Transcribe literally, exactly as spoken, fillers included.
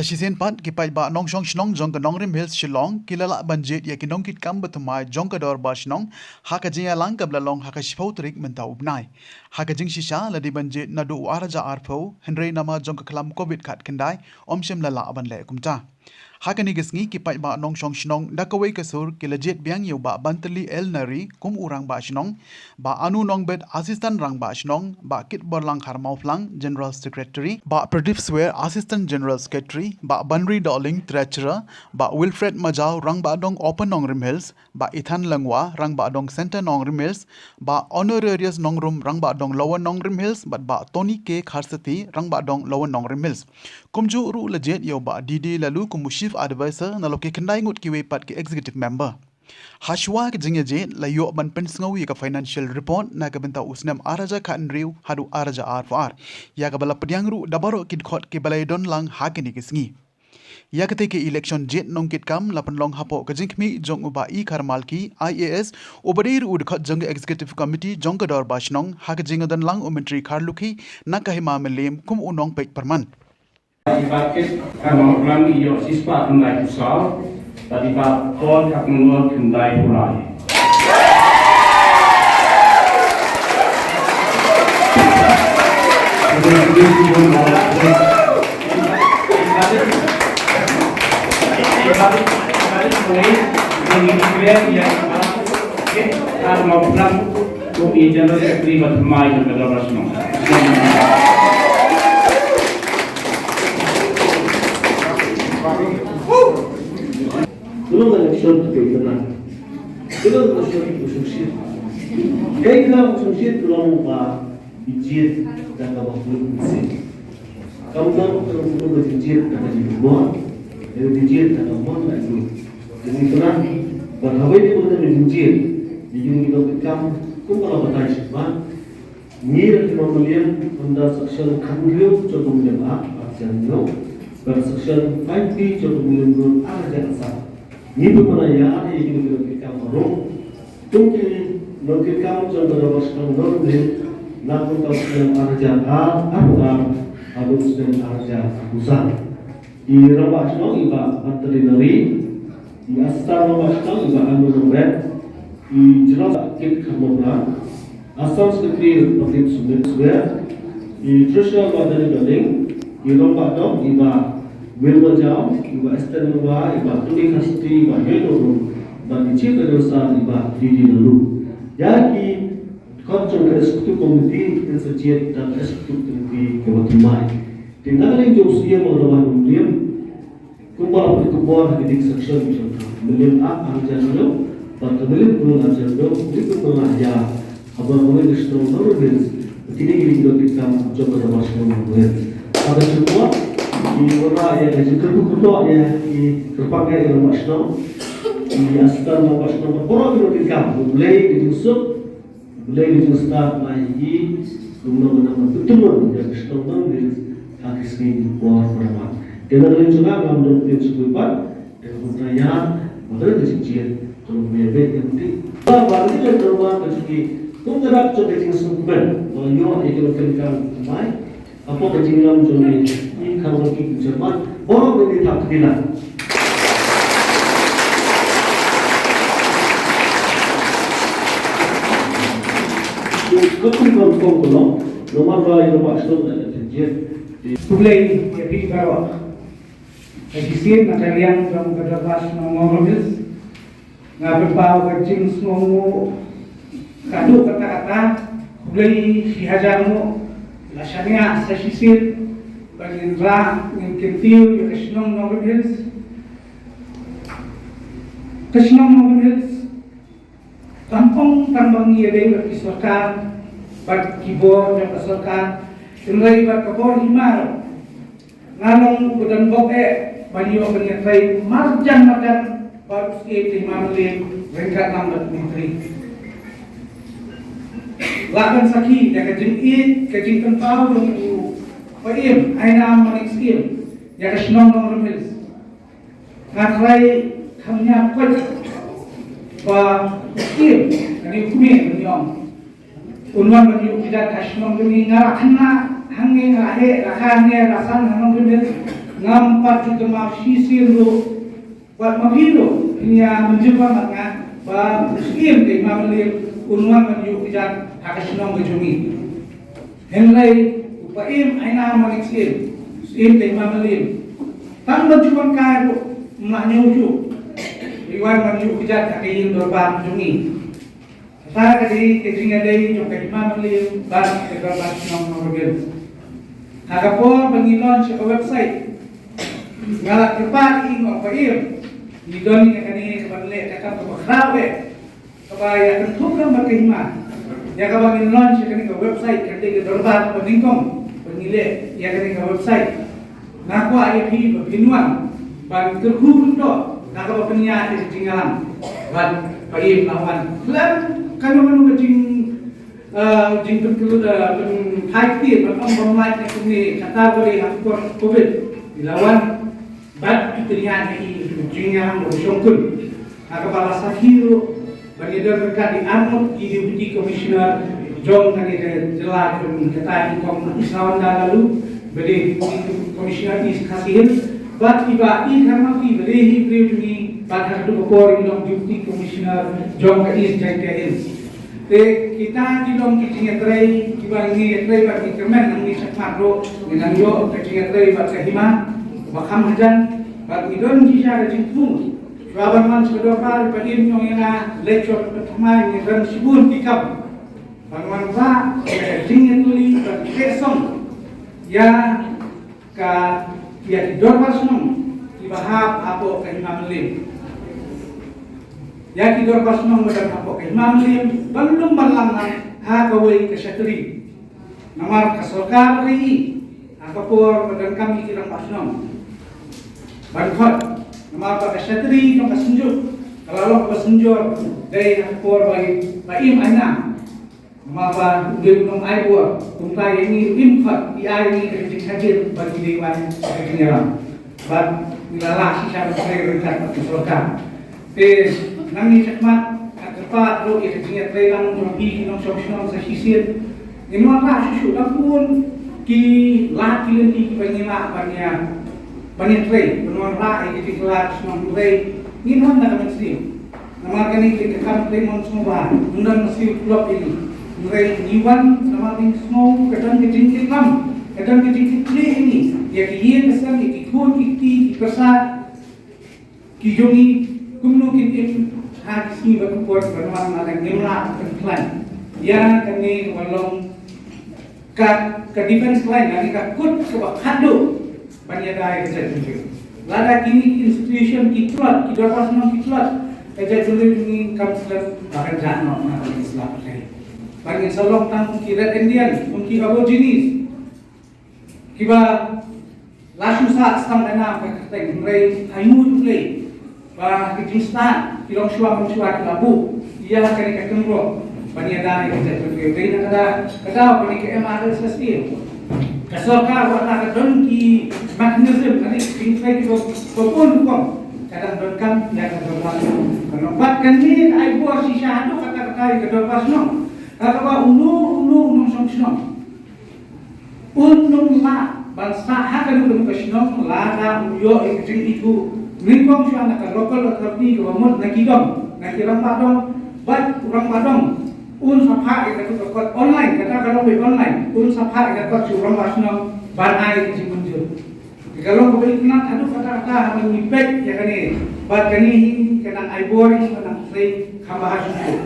Shisien pat, ki paidbah nongshong shnong jong ka Nongrim Hills Shillong ki la lah ban jied ïa ki nongkitkam bathymmai jong ka Dorbar Shnong ha ka jingïalang kaba la long ha ka shiphew tarik mynta u bnai. Ha ka jingshisha la dei ban jied naduh u ar hajar arphew, hynrei namar jong ka khlam covid khatkhyndai, ym shym la lah ban leh kumta. Ha kane ka sngi, ki paidbah nongshong shnong da kawei ka sur ki la jied biang ïa u Bah Bantylli L Nari kum u Rangbah Shnong, Bah Anu Nongbet, Assistant Rangbah Shnong, Bah Kitborlang Kharmawphlang, General Secretary, Bah Pradip Swer, Assistant General Secretary, Bah Banri Dohling, Treasurer, Bah Wilfred Majaw, Rangbah Dong Upper Nongrim Hills, Bah Ethan Lyngwa, Rangbah Dong Centre Nongrim Hills, Bah Honorarius Nongrum, Rangbah Dong Lower Nongrim Hills, bad Bah Tony K Kharsati, Rangbah Dong Lower Nongrim Hills. Kumjuh ruh la jied ïa u Bah D D Laloo kum u Chief Advisor, nalor ki khyndai ngut kiwei pat ki Executive Member. Hashwa ka jingïajied, la ïoh ban pynsngew ïa ka financial report na ka bynta u snem ar hajar khathynriew haduh ar hajar arphew ar, ïa kaba la pdiang ruh da baroh ki dkhot kiba la ïadon lang ha kine ki sngi. Ïa katei ka election jied nongkitkam la pynlong hapoh ka jingkhmih jong u Bah E Kharmalki, I A S, uba dei ruh u dkhot jong ka Executive Committee jong ka Dorbar Shnong, ha ka jingïadon lang u Myntri Kharlukhi na ka Hima Mylliem kum u nongpeit pyrman. I Bah Kit Kharmawphlang i ïoh shispah khyndai phew saw, bad i Bah Paul Kharkongor khyndai phew lai. Kharmawphlang, kum i General Secretary bathymmai jong ka Dorbar Shnong. Ka long election ka dei ka na. Ka long election ka sngewsih. Kaei ka sngewsih ka long ba i jied da kaba khlem mynsiem. Kam dei ka long ka jied da ka jingmut. Ka jied da ka mon da ka jingmut. Ka dei ka na. Ba haba ïa ka jied, ïa ka jingmut ka kam kum ka la batai sha ba Ngi la ki nongmlien under section khathynriew jong ka Mylliem Act, Act General, bad section five B jong ka Mylliem Rule, Act General. Ngi pynbna ïa ki nongmlien kitkam baroh. Kum ki nongkitkam jong ka Dorbar Shnong Nongrim Hills, na ka bynta u snem ar hajar arphew ar haduh u snem ar hajar arphew san. I Rangbah Shnong i Bah Anthony Nari, i Assistant Rangbah Shnong i Bah Anu Nongbet, i General Kit Kharmawphlang, Assistant Secretary Bah Pradip Swer, i Treasurer Bah Daniel Dohling, i Rangbah Dong i Bah Wilma Jaw, i Bah Esther Lyngwa, i Bah Tony Kharsati, i Bah Yoi Nongrum, bad i Chief Advisor i Bah D D Laloo. Ïa ki dkhot jong ka Executive Committee kin sa jied da ka Executive Committee kaba thymmai. Te na ka liang jong u Siem bad u Rangbah Nongrim, kumba la pynkhubor ha kine ki section jong ka Mylliem Act ar hajar hynñiew bad ka Mylliem Rule ar hajar hynñiew, ngi pynbna ïa haba kawei ka shnong Nongrim Hills, kine ki dei ki nongkitkam jong ka Dorbar Shnong Nongrim Hills. Haba shu kwah, ngi wanrah ïa ka jingkyrkhu kyrdoh ïa ki kyrpang ïa ki rangbah shnong, ki assistant rangbah shnong, baroh ki nongkitkam, U Blei ka jingsuk, Blei ka jingstad ba ïa ki, kumno ngi nang pyntyllun ïa ka shnong Nongrim Hills ha ki sngi ki por ba la wan. Te na ka liang jong nga ngam don ktien shuh pat, te nga kyntu ïa, ba ka jingjia ka long ïa beit ïa ka. Ba ba ngi ïa ka ba ka jingki, kum ka dak jong ka jingsngewkmen ba ïoh ïa ka long ka mai. Hapoh ka jingïalam jong ngi, i kharwang ki jingman, baroh ngi thap kti lang. Ka kum ka kum ka long, namar ba i Rangbah Shnong da ka jingjied. Khublei ïa phi baroh. Ka shisien na ka liang jong ka Dorbar Shnong Nongrim Hills. Nga pynpaw ka jingsngewnguh kaduh katta katta, khublei shi hajar nguh, la shaniah sa shisien, ba ngin rah, ngin kyntiew ïa ka shnong Nongrim Hills. Ka shnong Nongrim Hills, kam pang tang ba ngi ïadei bad ki sorkar, bad ki bor jong ka sorkar, hynrei bad ka bor hima ruh. Nga long ba don bok eh, ban ïoh ban ïatrei marjan marjan bad u syiem te Hima Mylliem ryngkat lang bad u Myntri. Lah ban sakhi ïa ka jingïeit, ka jingpynpaw jong u Paiem Aïnam Manik Syiem ïa ka shnong Nongrim Hills. Nga trai kham ïa koit ba u syiem, kane u kmie ban ïong. Un wan ban ïuh kjat ha shnong jong ngi, nga la khynnah hangne, nga la heh la kha hangne, la san ha Nongrim Hills. Ngam pat ju kynmaw shisien ruh, wat ma phi ruh phin ïa mynjur bha ma nga ba u Syiem ka Hima Mylliem un wan ban ïuh kjat ha ka shnong ka jong ngi. Hynrei u Paiem Ainam Manik Syiem, Syiem ka Hima Mylliem, tang ban ju wan kai ruh ym lah ñiew shuh. I wan ban ïuh kjat ha ka ïing dorbar ka jong ngi. Kata ka dei ka jingïadei jong ka Hima Mylliem bad ka dorbar shnong Nongrwien. Ha ka por ba ngi launch ïa ka website, nga la kyrpad ïa i, nga ong, Paiem, ngi don ïa kane kaban leh ka kam kaba khraw eh, kaba ïakynthup lang bad ka hima. Ïa kaba ngin launch ïa kane ka website, ka dei ka dorbar kaba nyngkong ba ngi leh ïa kane ka website. Nga kwah ïa phi ba phin wan ban kyrkhu kyrdoh na kaba pynïaid ïa ka jingïalam bad Paiem la wan. Khlem kano kano ka jing, eh, jingpynkyrkhu, eh, pynphai kti ban ong ba ym lait na kumne, kata ba dei ha ka por Covid. I la wan bad i pynïaid ïa i jingïalam ba shongkun. Ha kaba la sakhi ruh ban ïadon ryngkat i arngut ki Deputy Commissioner jong kane ka jylla, ka jong ngi, kata i Kong Isawanda Laloo ba dei Deputy Commissioner East Khasi Hills, bad i Bah E. Kharmati ba dei hi briew jong ngi bad ha kato ka por i long Deputy Commissioner jong ka East Jaintia Hills. Te kita ki long ki jingïatrei kiba ngi ïatrei bad ngi kyrmen, nangne shakhmat ruh ngi nang ïoh ka jingïatrei bad ka hima ba kham hajan bad ngi don shisha ka jingthmu. Shuwa ban wan sha ka dorbar, i Paiem i ong ïa nga, leit sha ka thymmai, ngi don shibun ki kam ban wanrah ïa ka jingïatylli bad ka song ïa ka, ïa ki dorbar shnong kiba hap hapoh ka Hima Mylliem. Ïa ki dorbar shnong ba don hapoh ka Hima Mylliem ban lum ban lang ha kawei ka shatri. Namar ka sorkar ka ïohi ha ka por ba donkam ïa ki rangbah shnong ban khot, namar ba ka shatri jong ka Synjuk ka la long kaba synjor dei ha ka por ba i Paiem Ainam. Namar ba u dei u nongai bor, kumta ïa ngi ruh im khot, i ai ïa ngi ka jingkhajir ba ngi dei wan ka jingïalam. Bad ngi la lah shisha ban trei ryngkat bad ka sorkar. Te nangne shakhmat nga kyrpad ruh ïa ka jingïatreilang jong phi ki nongshong shnong sa shisien. Ngin wanrah shuh shuh, dang bun ki lad ki lynti kiba ngi lah ban ïa, ban ïatrei, ban wanrah ïa ka jingkylla shnong, hynrei ngin wan da ka mynsiem. Namar kane ka dei ka kam trei mon sngewbha, ym don siew tulop ïa ngi. Hynrei ngi wan namar ngi sngew ka don ka jingkitkhlieh, ka don ka jingkitkhlieh ïa ngi, ïa ki ïing ki sem, ïa ki khun ki kti, ki pyrsa ki jong ngi, kumno kin im ha ki sngi bad ki por ban wan, lada ngim lah ban khlaiñ ïa kane kaba long ka, ka defense line, lane ka kut kaba khatduh ban ïada ïa ka jaitbynriew. Lada kine ki institution ki tlot, ki dorbar shnong ki tlot, ka jaitbynriew jong ngi kam slem ba kan jah noh na ka slap. Ba ngin sa long tang ki Red Indian, kum ki Aborigines kiba la shu sah stamp da ka nam ka kyrteng, hynrei ainguh ïa U Blei ba ki jingstad ki long shuwa man shuwa, ki la buh ïa kane ka kynroh ban ïada ïa ka jaitbynriew. Dei na ka daw, ka daw kane ka M R S S A, ka sorkar wat la ka don ki mechanism, kane ka jingtrei kiba bun rukom, ka dang donkam ïa ka dorbar shnong. Ka nongbat kane ka ai bor shisha haduh katta katta ïa ka dorbar shnong. Kata ba uno uno u nongshong shnong un ym lah ban sah ha kano kano ka shnong lada um ïoh ïa ka jingithuh nyngkong shuwa na ka local authority kaba mut na ki dong, na ki rangbah dong, bad u rangbah dong un sa phah ïa kato ka kot online, kata ka long ba online, un sa phah ïa ka kot sha u rangbah shnong ban ai ïa ka jingmynjur. Ka long kaba itynnad haduh katta katta haba ngi peit ïa kane, bad kane hi ka nang ai bor ïa ngi ban nang trei kham bha shuh shuh.